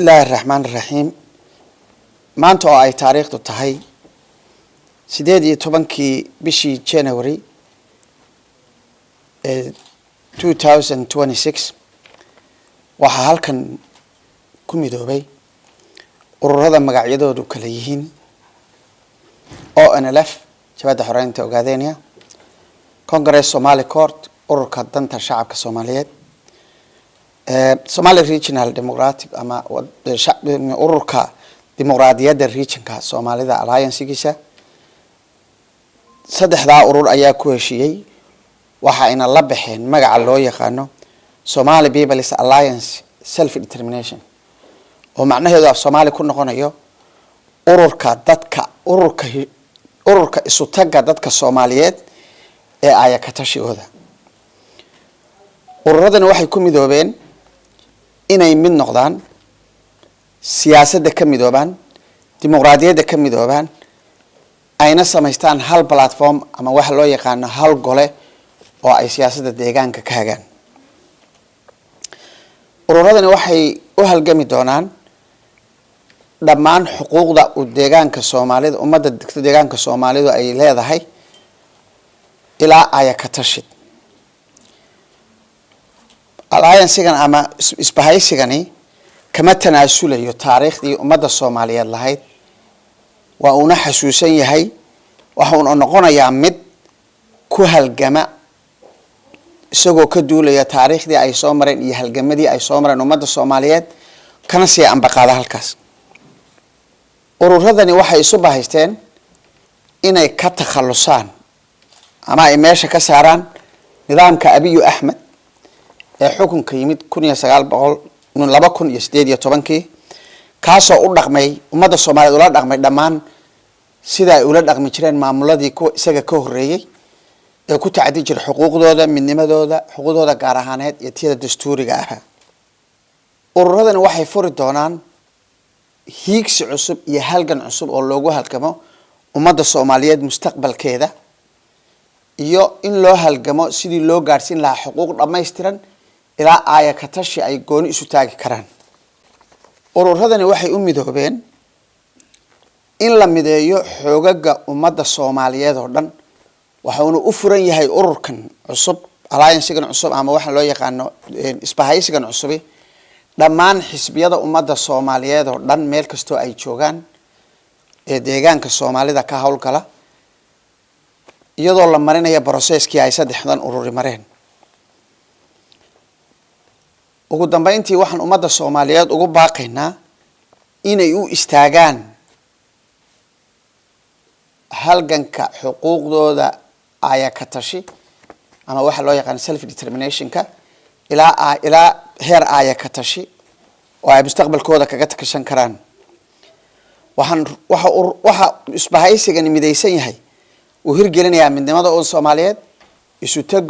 Bismillahi raxmaan raxiim. Maanta oo ay taariikhdu tahay 18-kii bishii January ee 2026, waxaa halkan ku midoobay ururada magacyadoodu kala yihiin ONLF, Jabhadda Xoreynta Ogaadenia, Congress Somali Court, Ururka Danta Shacabka Soomaaliyeed, Somali Regional Democratic ama Ururka Dimuqraadiyadda Regionka Soomaalida Alliancegiisa. Saddexdaa urur ayaa ku heshiiyey, waxa ayna la baxeen magaca loo yaqaano Somali Peoples Alliance Self Determination, oo macnaheedu af Soomaali ku noqonayo ururka dadka ururka isutagga dadka Soomaaliyeed ee aayakatashigooda. Ururadani waxay ku midoobeen inay mid noqdaan, siyaasadda ka midoobaan, dimuqraadiyadda ka midoobaan, ayna samaystaan hal platform ama waxa loo yaqaano hal gole oo ay siyaasadda deegaanka ka hagaan. Ururadani waxay u halgami doonaan dhammaan xuquuqda uu deegaanka Soomaalida, ummadda degta deegaanka Soomaalidu ay leedahay ilaa ayakatashid. Alliancegan ama isbahaysigani kama tanaasulayo taariikhdii ummadda Soomaaliyeed lahayd, waa uuna xasuusan yahay. Waxa uuna noqonayaa mid ku halgama isagoo ka duulaya taariikhdii ay soo mareen iyo halgamadii ay soo mareen ummadda Soomaaliyeed, kana sii ambaqaada halkaas. Ururadani waxay isu bahaysteen inay ka takhalusaan ama ay meesha ka saaraan nidaamka Abiyu Axmed ee xukunka yimid 1900 2018-kii, kaasoo u dhaqmay ummadda Soomaaliyeed, ula dhaqmay dhammaan sida ay ula dhaqmi jireen maamuladii kuwa isaga ka horreeyey ee ku tacadi jiray xuquuqdooda, midnimadooda, xuquuqdooda gaar ahaaneed iyo tiyada dastuuriga ahaa. Ururadani waxay furi doonaan hiigsi cusub iyo halgan cusub oo loogu halgamo ummadda Soomaaliyeed mustaqbalkeeda, iyo in loo halgamo sidii loo gaadhsiin lahaa xuquuq dhammaystiran ilaa aaya ka tashi ay gooni isu taagi karaan. Ururadani waxay u midoobeen in la mideeyo xoogaga ummadda Soomaaliyeed oo dhan. Waxauna u furan yahay ururkan cusub, alliancegan cusub ama waxa loo yaqaano isbahaysigan cusubi, dhammaan xisbiyada ummadda Soomaaliyeed oo dhan meel kastoo ay joogaan ee deegaanka Soomaalida ka howlgala, iyadoo la marinaya processkii ay saddexdan ururi mareen. Ugu dambeyntii, waxaan ummadda Soomaaliyeed ugu baaqaynaa inay u istaagaan halganka xuquuqdooda aaya ka tashi ama waxa loo yaqaan self determinationka ilaa heer aaya ka tashi oo ay mustaqbalkooda kaga tashan karaan. Waxaan waxa waxa isbahaysigani midaysan yahay uu hirgelinayaa midnimada oo Soomaaliyeed isu tago.